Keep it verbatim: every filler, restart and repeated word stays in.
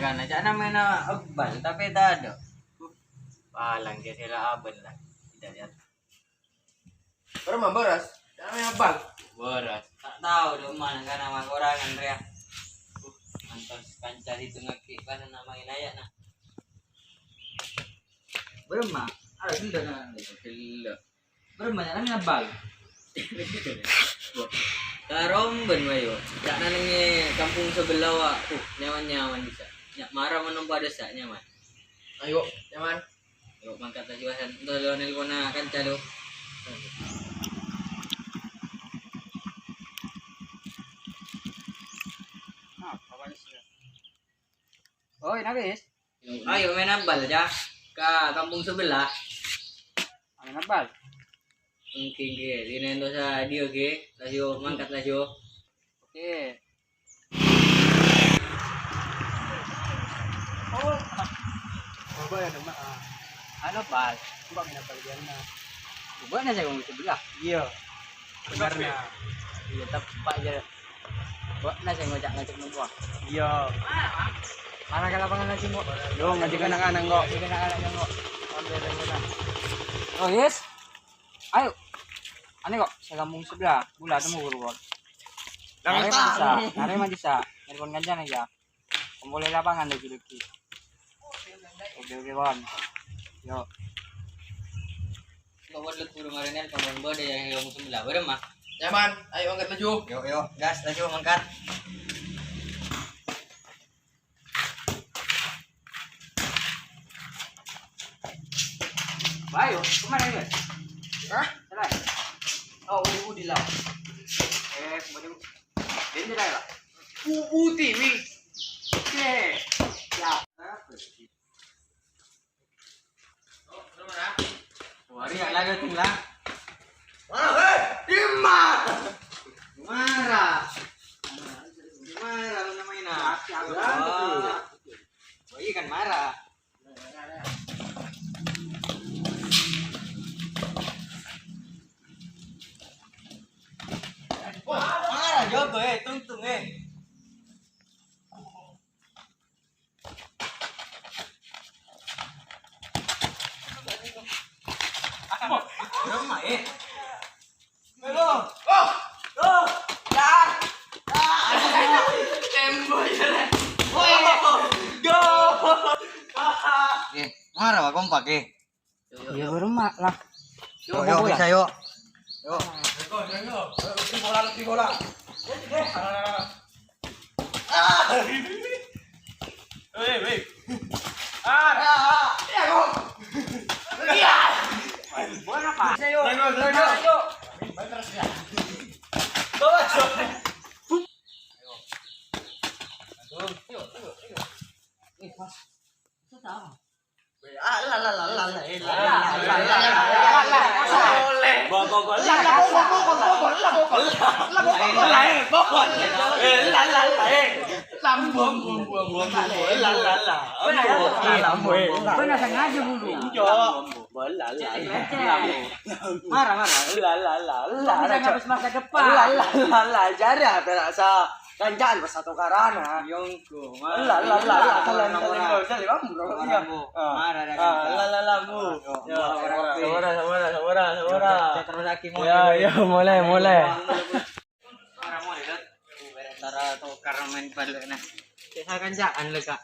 Ana' ca'na maèna ebbal, tapè tadâ'. Palang kè sè la abân la. Tidak lihat. Bârâmma bârâs? Ca'na maèna ebbal. Bârâs. Ta' tao dâ' emma nang kana makorangan rèya. Antos kanca sèttong aghi' pas na maèn aya' na. Bârâmma? Ada gella' na. Gella'. Bârâmma ca'na maèna ebbal? Karombân, Bayu. Ca'na nèng è kampong sabellâ, wa. Uh, nyaman-nyaman bisa. Nya' mara mon nompa' dessa, nyaman. Ayo, nyaman. Yuk, mangkat laju, Hasan. Entar lo nelponna kanca lo. Oi, Nabis. Ayo, maèn ebbal, Cak. Ka kampong sabellâ. Maèn ebbal? Èngghi, èngghi. Linen dosa dia, oke. Laju, mangkat laju. Oke. Oh, coba ya, Mak. Ah. Anu, Bal. Coba maèn ebbal dia, nah. Coba na saya ngomong sabellâ. Iya. Bener, nah. Iya, tepak aja. Coba na saya ngocak-ngocak nunggu. Iya. Mana ke lapangan lagi, Mbok? Yo, ngajak anak-anak, kok. Ngajak anak-anak, kok. Ambil, ambil, nah. Oh, yes. Ayo. Ane kok, sakampong sabellâ, bulâ temu buru, Bos. Nare mandisa, nare mandisa. Nelpon kancana ya. Kompolè lapangan lagi-lagi. Oke, oke, Bang. Yo. Kok buat lu buru marine, kok buat bode yang ngomong sabellâ, bârâmma? Nyaman, ayo angkat laju. Yo, yo, gas laju, angkat. Bayu, kemana ini? Hah? Salah. Oh, udi-udi lah. Eh, kembali. Ini salah, Pak. U U T V. Oke. Ya. Wari ya, lah, lah. Wah, hei, Imam. Mara. Mara, lu namanya. Wah. Wah, iya kan mara. Wah, mara, jogo, eh, tungtung, eh. Bârâmma, eh. Halo. Oh. Oh. Ya. Ya. Tembok ya. Woi. Go. Eh, mara, Pak, kompak, eh. Iya, bârâmma lah. Yuk, yuk, bisa, yuk. Yuk. Lebih bola, lebih bola. Ah. Weh, weh. Ah, ah, ah. Iya, kok. Iya. Bola apa? Bisa, yuk. Ayo, ayo, ayo. Ayo. Main terus ya. Bawa, yuk. Ayo. Ayo, ayo, ayo. Eh, pas. Itu tahu. Benar sengaja bulu. Marah, marah. Kok bisa ngabis masa depan? Jare apa rasa? Kancaan pas satu karana. Yongko, la, la, la, la, salam, salam, salam, salam, bro. Iya. Marah dah, ah, kancaan. La, la, la, bu. Yo, yo, orang, orang. Sabara, sabara, sabara. Cek terus lagi, ya, mulai. Ya, mulai, mulai. Orang mulai, kan? Cara tukar main balik, nah. Cek saya kancaan, lho, Kak.